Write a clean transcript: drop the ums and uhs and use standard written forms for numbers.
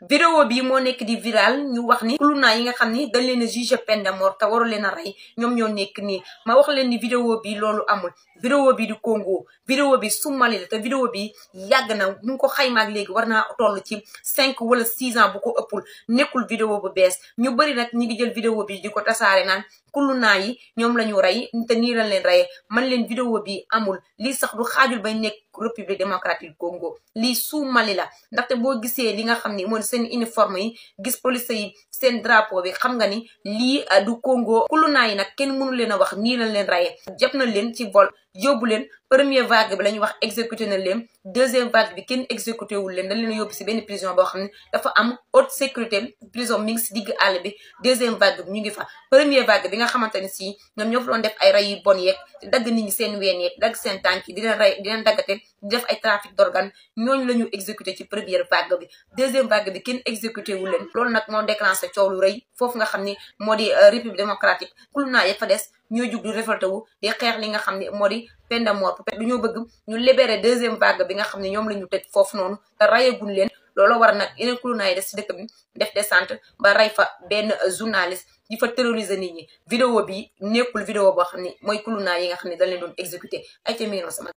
vidéo bi moo nekk di viral ñu wax ni kuluna yi nga xam ni dañ leen a jugé peine de mort te waru leen a rey ñoom ñoo nekk nii ma wax leen ni vidéo bi loolu amul vidéo bi du Congo vidéo bi Somalie la te vidéo bi yàgg na ñu ngi ko xaymaak léegi war naa toll ci 5 wala 6 ans bu ko ëppul nekkul vidéo bu bees ñu bëri nag ñi ngi jël vidéo bi di ko tasaare naan kuluna yi ñoom la ñu rey te nii lañ leen reyee man leen vidéo bi amul lii sax du xaajul bay nekk République démocratique du Congo lii Somalie la ndaxte boo gisee li nga xam ni mooy seen uniforme yi gis police yi seen drapeau bi xam nga ni lii du Congo kuluna yi nag kenn mënu leen a wax nii lañ leen reyee jàpp na leen ci vol yóbbu leen première vague bi la ñuy wax exécuté na leen deuxième vague bi kenn exécuté wul leen dañ leen yóbbu si benn prison boo xam ne dafa am haute sécurité prison mi ngi si digg àll bi deuxième vague bi ñu ngi fa première vague bi nga xamante ne si ñoom ñoo fa doon def ay rey yu bon yeeg dagg nit ñi seen ween yeeg dagg seen tànk yi di leen rey di leen daggate di def ay trafic d'organes ñooñu la ñu exécuté ci première vague bi deuxième vague bi kenn exécuté wul leen loolu nag moo déclenché coow lu rëy foofu nga xam ni moo di République démocratique kuluna ya fa des ñoo jug di révolté wu di xeex li nga xam ne moo di peine de mort du ñoo bëgg ñu libéré deuxième vague bi nga xam ne ñoom la ñu tëj foofu noonu te rayaguñ leen loolu war nag yeneen kuluna yi des si dëkk bi def descente ba rey fa benn journaliste di fa terroriser nit ñi vidéo bi nekkul vidéo boo xam ne mooy kuluna yi nga xam ne dañ leen doon exécuté ay ca miino sama